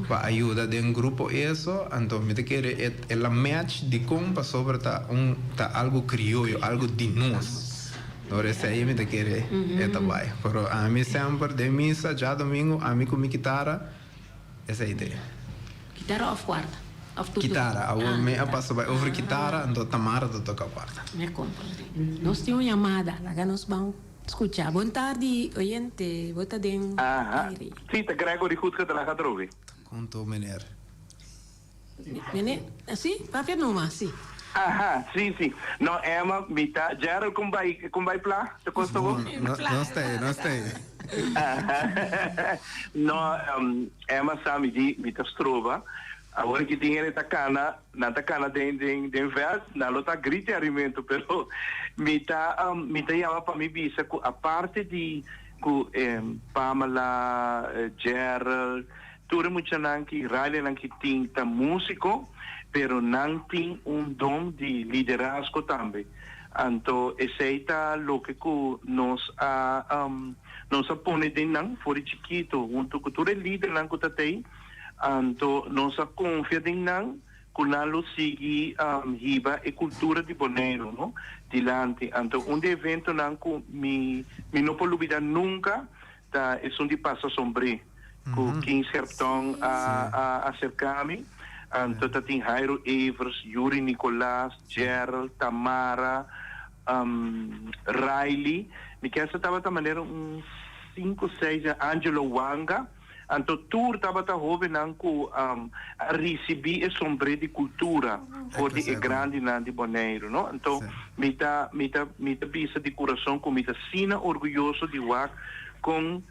pa a yuda den grupo eso, anto mi ta kere e el a match dikon pasobra ta un ta algo krioyo, algo di nos. Dor esei mi ta kere e ta bai. Pero ami semper den misa djadomingo ami ku mi kitara esei ta e. Kitara of kuarta? Of tur Kitara, awor mi a pasa bai over kitara anto Tamara ta toka kuarta. Mi a komprende. Nos tin un yamada, laga nos ban Scucha, bon tardi oyente, bo ta den Aha, aire. si, ta Gregory goed gedrag atrobe. Conto meneer. Meneer, si, papia numa, si. Aha, si, si. No, Emma, mi ta, Gerald con bai, con bai pla, ta costa bo? No, no sta ei, no sta ei. Aha, no, Emma sa mi di, mi ta stroba. Awor ki tin hende ta cana, nan ta cana den den den veld, nan lo ta grita e arimento, pero mi ta mi ta yama pa mi bisa cu aparte di cu Pamela, Gerald, tur e muchanan ki Rileynan ki tin ta musico, pero nan tin un don di liderazgo tambe. Anto esey ta loke cu nos a nos a pone den nan for di chikito hunto cu tur e lidernan cu ta tey. Anto nos a konfia den nan ku nan lo sigui hiba e kultura di Boneiru no dilanti. Anto un di e eventonan ku mi mi no por lubida nunka ta esun di Pasa Sombré ku King Serpton a a aserka mi. Anto ta tin Jairo Evers, Yuri Nicolaas, Gerald, Tamara, Riley. Mi kesa tabata manera un sinku seis Angelo Wanga. Anto tur tabata hobennan ku a risibí e sombré di kultura for di e grandinan di Boneiru, no? Anto mi ta mi ta mi ta bisa di kurason ku mi ta asina orguyoso di wak kon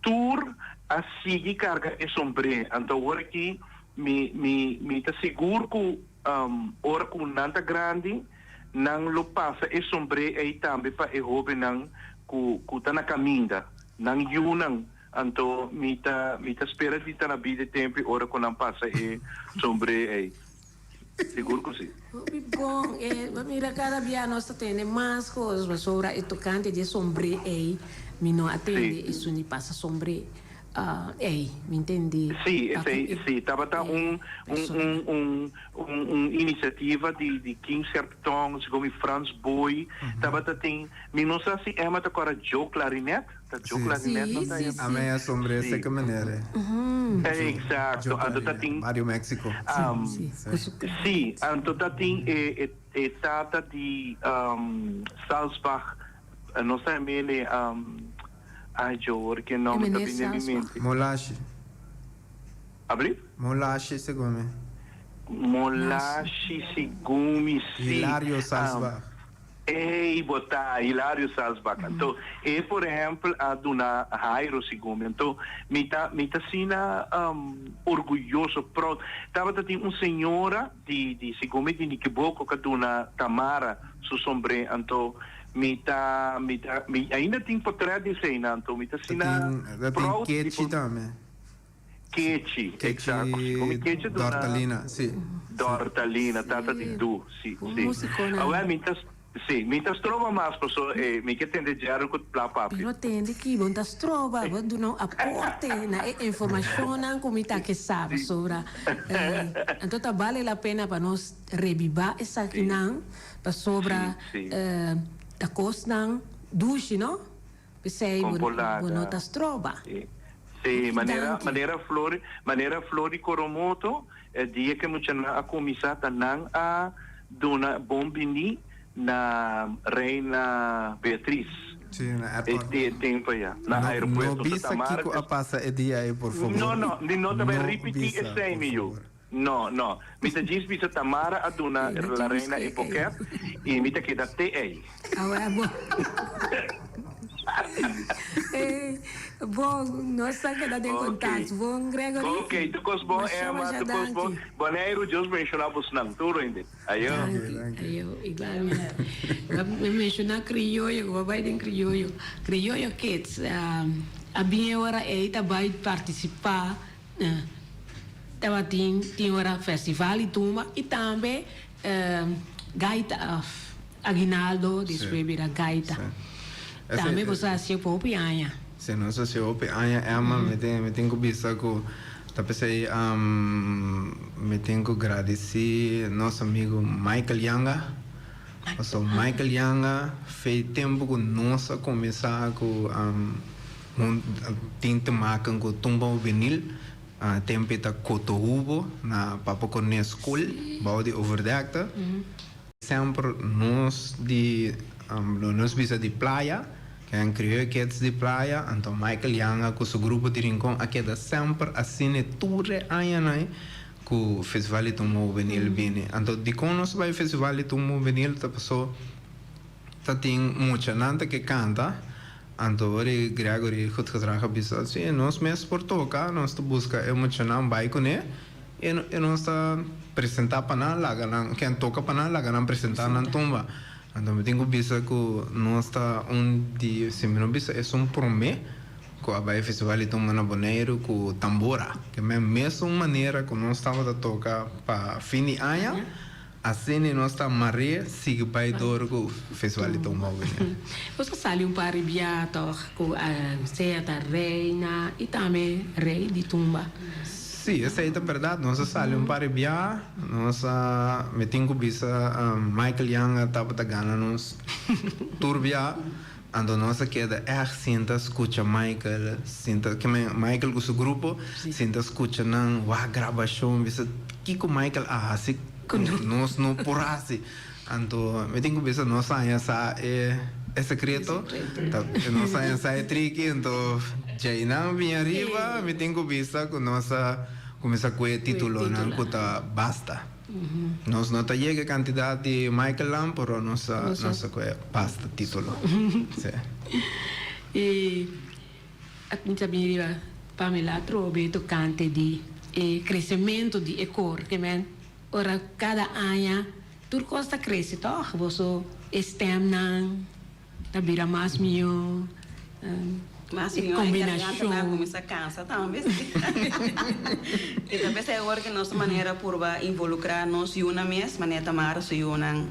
tur a sigui karga e sombré. Anto awor aki mi mi mi ta sigur ku ora ku nan ta grandi nan lo pasa e sombré ei tambe pa e hobennan ku ku ta na kaminda, nan yunan. Anto mi ta mi ta spera di ta na bida e tempu ora ku nan pasa e sombré ei. Sigur ku si. Hopi bon. E bo mira kada bia nos ta tende mas kos pasobra e tokante di e sombré ei mi no a tende esun di pasa sombré ei. Mi ntende Sí, pa ku esei e sí. Tabata un un persona. un un un inisiativa di di King Serpton, segun mi Frans Booi tabata tin. Mi no sa si Emma ta kòrda Joe Clarinet. Ta Joe Clarinet no ta Sí, e. sí, A mi a sombré Sí. seke manera. Exacto. Joe Anto ta Clarinet, tin Barrio Mexico. Um, Sí, ku su sí, anto ta tin e e e tata di um Salsbach, no sa mele um ay Joe, ora ke E nomber ta meneer bini den mi Salsbach. mente. Molashi. Abri? Molashi segun mi. Molashi segun mi, sí. Hilario Um, Salsbach. Ey bo ta Hilario Salsbach. Anto e por ehempel a duna Jairo segun mi. Anto mi ta mi ta asina orguyoso, proud. Tabata tin un señora di di segun mi di Nikiboko ka duna Tamara su sombré. Anto mi ta mi ta mi ainda tin potret di eseinan. Anto mi ta Ta asina tin ta tin proud di Kechi por. tambe. Kechi, exacto. Si komi Kechi Kechi duna. Dortalina, si. Dortalina, tata di Du, si, Un si. musiconan. Awel, mi ta, si, mi ta stroba mas paso e mi ke tende Jerry ku pla papia. Pero tende ki bo no ta stroba, bo duna un aporte na e informashonnan ku mi ta ke sa pasobra anto ta bale la pena pa nos rebiba esakinan pasobra ta kosnan dushi no. P'esei bo bo no ta stroba. Sí, sí, manera manera flor manera flor di Coromoto e dia ku e muchanan a kuminsá ta nan a duna bon bini na Reina Beatriz. Sí, na airport. E tempu aya, na No, aeropuerto. no bisa kiko a pasa e dia ei, por fabor. No, no, mi no ta bai No ripití bisa, esei, por mi yu. fabor. No, no. Mi ta djis bisa Tamara a duna la reina e boket y mi ta keda te ey. Awor bo. Ey, bon, nos ta keda den contacto. Bon, Gregory. Ok, tur cos bon, Masha, Emma, masha tur cos bon. danki. Boneiru, Dios bendiciona bosnan tur hende. Ayo. Danki. Ayo, igualmente. Mi menciona crioyo, cu bo bay den crioyo. Crioyo Kids, a bin e ora ey ta bay participa. Tabatin tin ora festival di tumba y tambe gaita of aguinaldo despues bira gaita. Tambe bo sa hacié pa hopi aña. Si nos hacié hopi aña Emma mi tin mi tin cu bisa cu. Ta p'esei mi tin ku gradisí nos amigu Michael Yanga. Pasobra Michael Yanga fei tempu ku nos a kuminsá ku tin te maken ku Tumba Hubenil, tempu e ta Kotohubo na Papa Corné Skol bou di Overdekte. Semper nos di nos bisa di playa, ken Krieu Kids di playa, anto Michael Yanga ku su grupo di Rincon a keda semper asina tur e añanan ku Festival di Tumba Hubenil bini. Anto dikon nos bai Festival di Tumba Hubenil ta paso ta tin muchanan ta ke kanta, anto ora e Gregory Goedgedrag a bisa si nos mes por toka, nos ta buska e muchanan bai kuné. E nos ta presentá pa nan, laga nan, ken toka pa nan, laga nan presentá nan tumba. Anto mi tin ku bisa ku nos ta un di, si mi no bisa esun promé ku a bai festival di tumba na Boneiru ku tambora. Ke men mesun manera ku nos tabata toka pa fin di aña, asina nos ta mar'é sigui bai dor ku festival di tumba Boneiru. Nos a sali un par di bia tòg ku sea ta reina i tambe rei di tumba. Sí, esei ta bèrdat. Nos a sali un par di bia. Nos a, mi tin ku bisa, Michael Young a tabata gana nos tur bia. Anto nos a keda ègt sinta skucha Michael, sinta, ke men Michael ku su grupo, sinta skucha nan, wak grabashon, bisa kiko Michael a hasi ku nos no por hasi. Anto mi tin ku bisa nos haña sa e e sekreto, ta nos haña sa e triki, anto djeinan bin ariba mi tin ku bisa ku nos a kuminsá ku e titulonan ku ta basta. Nos no ta yega e kantidat di Michael Lam, pero nos a nos a ku e basta titulo. Sí. I a kuminsá bin riba Pamela atrobe tokante di e kresementu di e kor, ke men ora kada aña Tur kos ta krese tòg, boso e stemnan ta bira mas mihó, Mas mihó, e gargantanan kuminsá kansa tambe. I ta p'esei awor ku nos ta manera purba involukrá nos yunan mes, manera Tamara su yunan,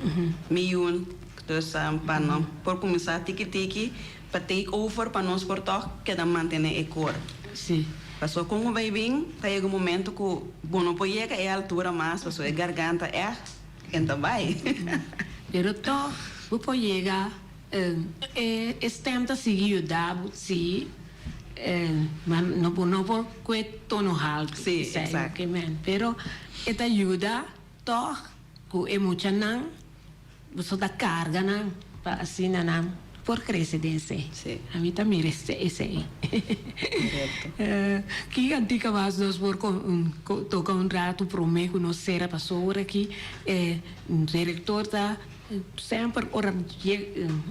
mi yun, dus pa no por kuminsá tiki tiki pa take over pa nos por tòg keda mantené e kor. Pasobra kon ku bai bin ta yega un momento ku bo no por yega e altura mas pasobra e garganta ègt en ta bai. Pero tòg bo por yega e stèm ta sigui yuda bo si ma bo no por kue tono haltu. Sí, exacto. Pero e ta yuda tòg ku e muchanan. Boso ta carga nan pa asina nan por crece den esey. Sí. Ami ta mira esey. Correcto. Ki cantica mas nos por toca un rato prome cu nos cera paso ora aki e director ta semper ora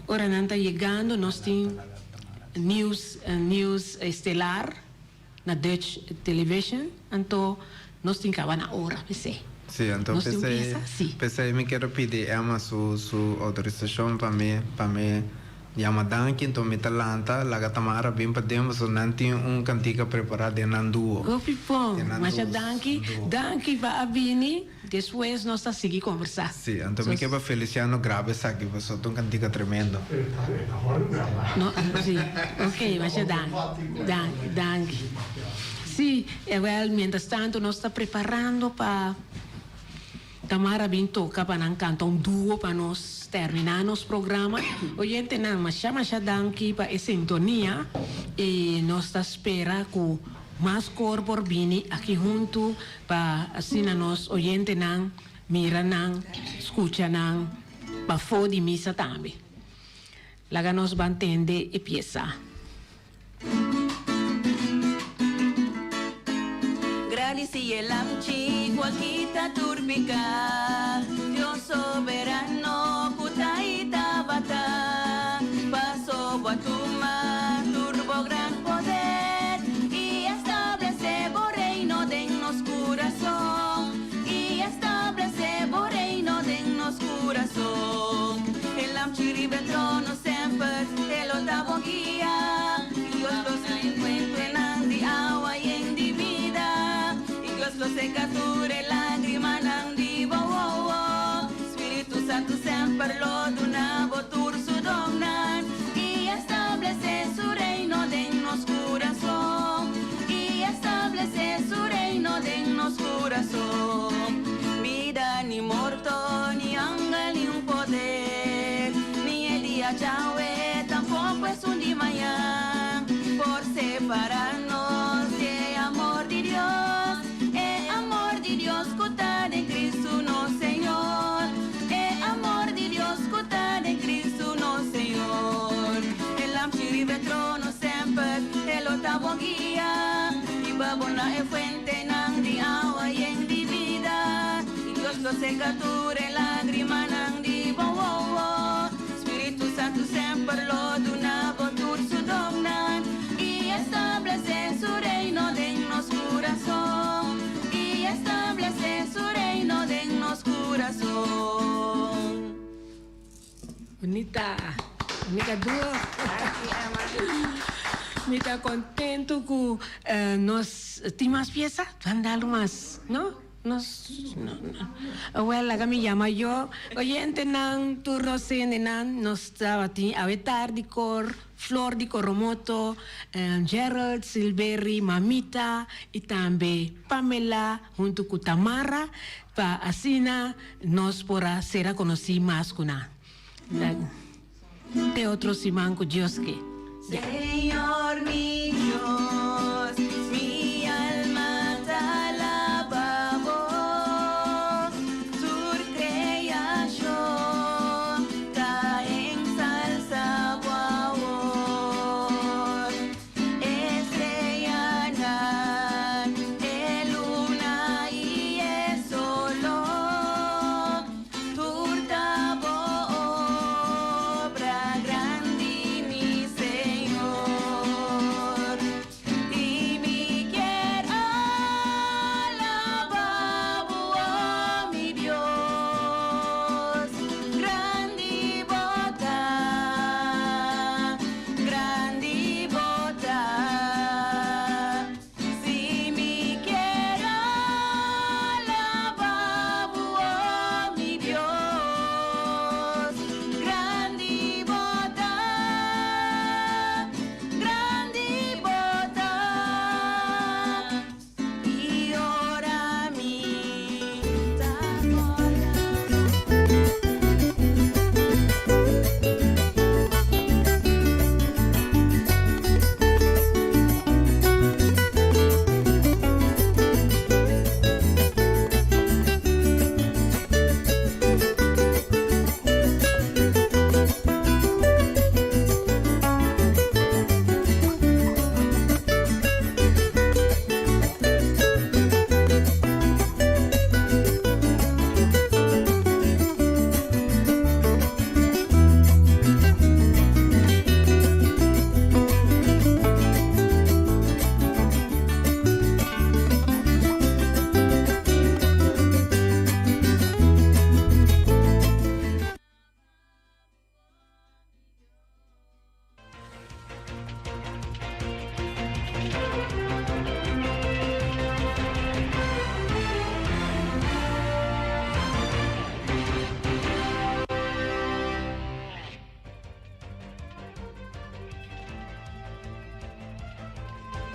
ora nan ta yegando nos tin nieuws nieuws estelar na Dutch television anto nos tin caba na ora p'esey. Sí, anto Nos tin p'esey pieza? Sí. p'esey mi kier a pidi Emma su su autorisacion pa mi pa mi yama danki anto mi ta lanta laga Tamara bin paden pasobra nan tin un cantica prepara den nan duo. Hopi bon. Den nan Masha duos danki. duo. Danki pa a bini. Despues nos ta sigui conversa. Sí, anto mi kier pa Feliciano graba esaki pasobra ta un cantica tremendo. No, sí. Ok, masha danki. Danki, danki. Sí, e wel, mientras tanto nos ta preparando pa Tamara bin toca pa nan canta un duo pa nos termina nos programa. Oyentenan, masha masha danki pa e sintonia y nos ta spera cu mas cor por bini aki hunto Pa asina nos oyentenan mira nan, skucha nan pafó di misa tambe. Laga nos ban tende e piesa. Gradisi e lamchi ku a kita tur piká, Dios soberano ku ta i tabata, paso bo a tuma tur bo gran poder i establesé bo reino den nos kurason, i establesé bo reino den nos kurason. E lamchi riba e trono semper e lo ta bo guia, i Dios lo sali fuentenan di awa yen di bida, i Dios lo seka tur e lagrimanan di bo wowo. Spiritu Santu semper lo duna bo tur su donnan i establesé su reino den nos kurason, i establesé su reino. na e fuentenan di awa yen di bida. I Dios lo seka tur e lágrimanan di bo wowo. Spiritu Santu semper lo duna bo tur su donnan. I establesé su reino den nos kurason. I establesé su reino den nos kurason. Bunita. Bunita duo. Mi ta contento cu nos tin mas pieza. Ban dal mas, no? Nos, no, no. Well, laga mi yama yo. Oyentenan, tur nos hendenan, nos tabatin awe tardi cor Flor di Coromoto, Gerald, Silberry, Mamita y tambe Pamela hunto cu Tamara pa asina nos por a sera conoci mas cu nan. Te otro siman cu Dios ke. Señor mi Dios, mi alma ta alaba bo, tur creacion ta ensalsa bo awor. Estrellanan, e luna i e solo, tur ta bo obra grandi, mi Señor. I mi kier alaba bo, oh mi Dios. Grandi bo ta, grandi bo ta. Si mi kier alaba bo, oh mi Dios. Grandi bo ta, grandi bo ta. I ora mi ta corda.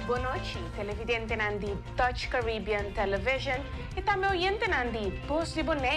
Bon nochi, televidentenan di Dutch Caribbean Television i tambe oyentenan di Bos di Boneiru.